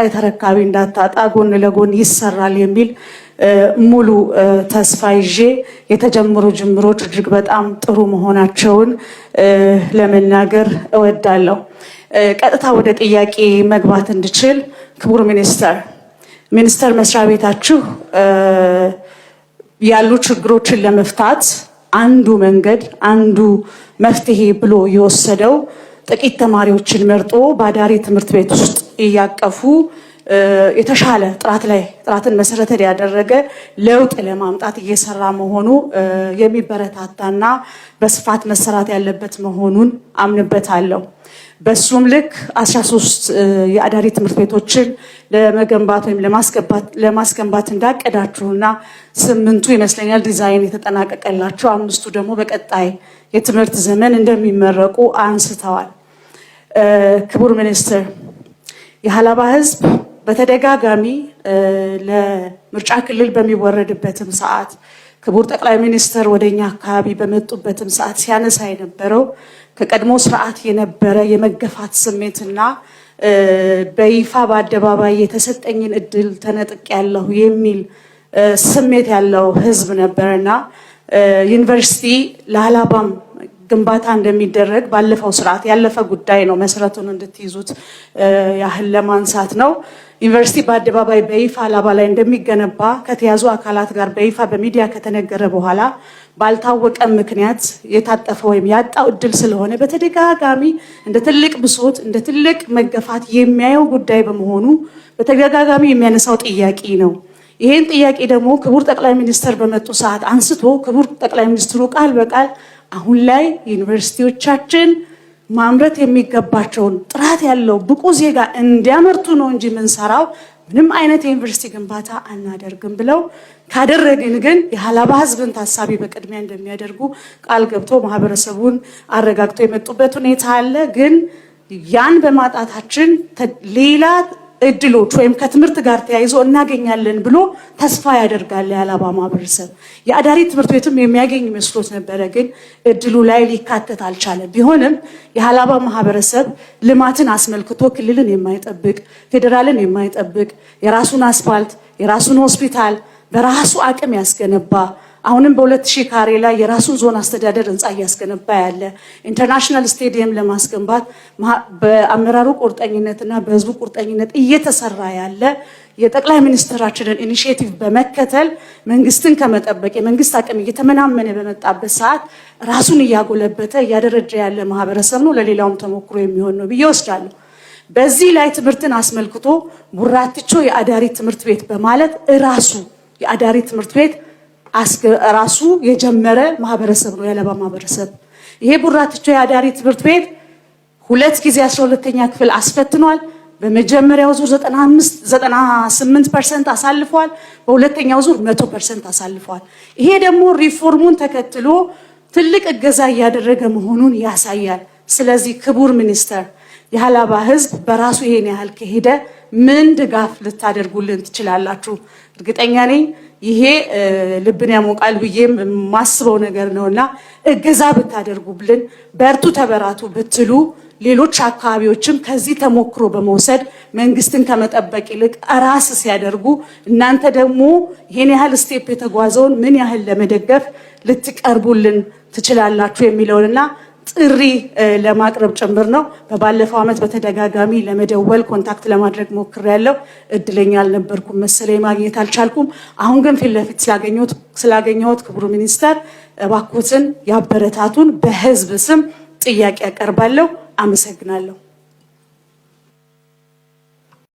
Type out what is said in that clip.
ተረካቢ እንዳታጣ ጎን ለጎን ይሰራል የሚል ሙሉ ተስፋ ይዤ የተጀመሩ ጅምሮች እጅግ በጣም ጥሩ መሆናቸውን ለመናገር እወዳለሁ። ቀጥታ ወደ ጥያቄ መግባት እንድችል፣ ክቡር ሚኒስተር፣ ሚኒስቴር መስሪያ ቤታችሁ ያሉ ችግሮችን ለመፍታት አንዱ መንገድ፣ አንዱ መፍትሄ ብሎ የወሰደው ጥቂት ተማሪዎችን መርጦ በአዳሪ ትምህርት ቤት ውስጥ እያቀፉ የተሻለ ጥራት ላይ ጥራትን መሰረት ያደረገ ለውጥ ለማምጣት እየሰራ መሆኑ የሚበረታታና በስፋት መሰራት ያለበት መሆኑን አምንበታለሁ። በሱም ልክ 13 የአዳሪ ትምህርት ቤቶችን ለመገንባት ወይም ለማስገንባት እንዳቀዳችሁና ስምንቱ ይመስለኛል ዲዛይን የተጠናቀቀላቸው፣ አምስቱ ደግሞ በቀጣይ የትምህርት ዘመን እንደሚመረቁ አንስተዋል። ክቡር ሚኒስትር፣ የሀላባ ህዝብ በተደጋጋሚ ለምርጫ ክልል በሚወረድበትም ሰዓት፣ ክቡር ጠቅላይ ሚኒስትር ወደኛ አካባቢ በመጡበትም ሰዓት ሲያነሳ የነበረው ከቀድሞ ስርዓት የነበረ የመገፋት ስሜትና በይፋ በአደባባይ የተሰጠኝን እድል ተነጥቄያለሁ የሚል ስሜት ያለው ህዝብ ነበርና ዩኒቨርሲቲ ለሀላባም ግንባታ እንደሚደረግ ባለፈው ስርዓት ያለፈ ጉዳይ ነው። መሰረቱን እንድትይዙት ያህል ለማንሳት ነው። ዩኒቨርሲቲ በአደባባይ በይፋ ሀላባ ላይ እንደሚገነባ ከተያዙ አካላት ጋር በይፋ በሚዲያ ከተነገረ በኋላ ባልታወቀ ምክንያት የታጠፈ ወይም ያጣው እድል ስለሆነ በተደጋጋሚ እንደ ትልቅ ብሶት፣ እንደ ትልቅ መገፋት የሚያየው ጉዳይ በመሆኑ በተደጋጋሚ የሚያነሳው ጥያቄ ነው። ይሄን ጥያቄ ደግሞ ክቡር ጠቅላይ ሚኒስትር በመጡ ሰዓት አንስቶ ክቡር ጠቅላይ ሚኒስትሩ ቃል በቃል አሁን ላይ ዩኒቨርሲቲዎቻችን ማምረት የሚገባቸውን ጥራት ያለው ብቁ ዜጋ እንዲያመርቱ ነው እንጂ የምንሰራው ምንም አይነት የዩኒቨርሲቲ ግንባታ አናደርግም ብለው፣ ካደረግን ግን የሀላባ ሕዝብን ታሳቢ በቅድሚያ እንደሚያደርጉ ቃል ገብቶ ማህበረሰቡን አረጋግቶ የመጡበት ሁኔታ አለ። ግን ያን በማጣታችን ሌላ እድሎች ወይም ከትምህርት ጋር ተያይዞ እናገኛለን ብሎ ተስፋ ያደርጋል የሀላባ ማህበረሰብ። የአዳሪ ትምህርት ቤትም የሚያገኝ መስሎት ነበረ፣ ግን እድሉ ላይ ሊካተት አልቻለም። ቢሆንም የሀላባ ማህበረሰብ ልማትን አስመልክቶ ክልልን የማይጠብቅ፣ ፌዴራልን የማይጠብቅ፣ የራሱን አስፋልት፣ የራሱን ሆስፒታል በራሱ አቅም ያስገነባ፣ አሁንም በ2000 ካሬ ላይ የራሱን ዞን አስተዳደር ህንፃ እያስገነባ ያለ፣ international ስቴዲየም ለማስገንባት በአመራሩ ቁርጠኝነትና በህዝቡ ቁርጠኝነት እየተሰራ ያለ፣ የጠቅላይ ሚኒስትራችንን initiative በመከተል መንግስትን ከመጠበቅ የመንግስት አቅም እየተመናመነ በመጣበት ሰዓት ራሱን እያጎለበተ እያደረጀ ያለ ማህበረሰብ ነው። ለሌላውም ተሞክሮ የሚሆን ነው ብዬ ወስዳለሁ። በዚህ ላይ ትምህርትን አስመልክቶ ቡራትቾ የአዳሪ ትምህርት ቤት በማለት እራሱ የአዳሪ ትምህርት ቤት ራሱ የጀመረ ማህበረሰብ ነው የሀላባ ማህበረሰብ። ይሄ ቡራትቾ የአዳሪ ትምህርት ቤት ሁለት ጊዜ 12ኛ ክፍል አስፈትኗል። በመጀመሪያው ዙር 95 98% አሳልፏል። በሁለተኛው ዙር 100% አሳልፏል። ይሄ ደግሞ ሪፎርሙን ተከትሎ ትልቅ እገዛ እያደረገ መሆኑን ያሳያል። ስለዚህ ክቡር ሚኒስተር፣ የሀላባ ህዝብ በራሱ ይሄን ያህል ከሄደ ምን ድጋፍ ልታደርጉልን ትችላላችሁ? እርግጠኛ ነኝ ይሄ ልብን ያሞቃል ብዬም የማስበው ነገር ነውና እገዛ ብታደርጉልን፣ በርቱ ተበራቱ ብትሉ፣ ሌሎች አካባቢዎችም ከዚህ ተሞክሮ በመውሰድ መንግስትን ከመጠበቅ ይልቅ ራስ ሲያደርጉ እናንተ ደግሞ ይሄን ያህል step የተጓዘውን ምን ያህል ለመደገፍ ልትቀርቡልን ትችላላችሁ የሚለውንና ጥሪ ለማቅረብ ጭምር ነው። በባለፈው ዓመት በተደጋጋሚ ለመደወል፣ contact ለማድረግ ሞክሬያለሁ። እድለኛ አልነበርኩም መሰለኝ፣ ማግኘት አልቻልኩም። አሁን ግን ፊት ለፊት ስላገኘሁት ክቡር ሚኒስተር እባክዎትን ያበረታቱን፣ በህዝብ ስም ጥያቄ ያቀርባለሁ። አመሰግናለሁ።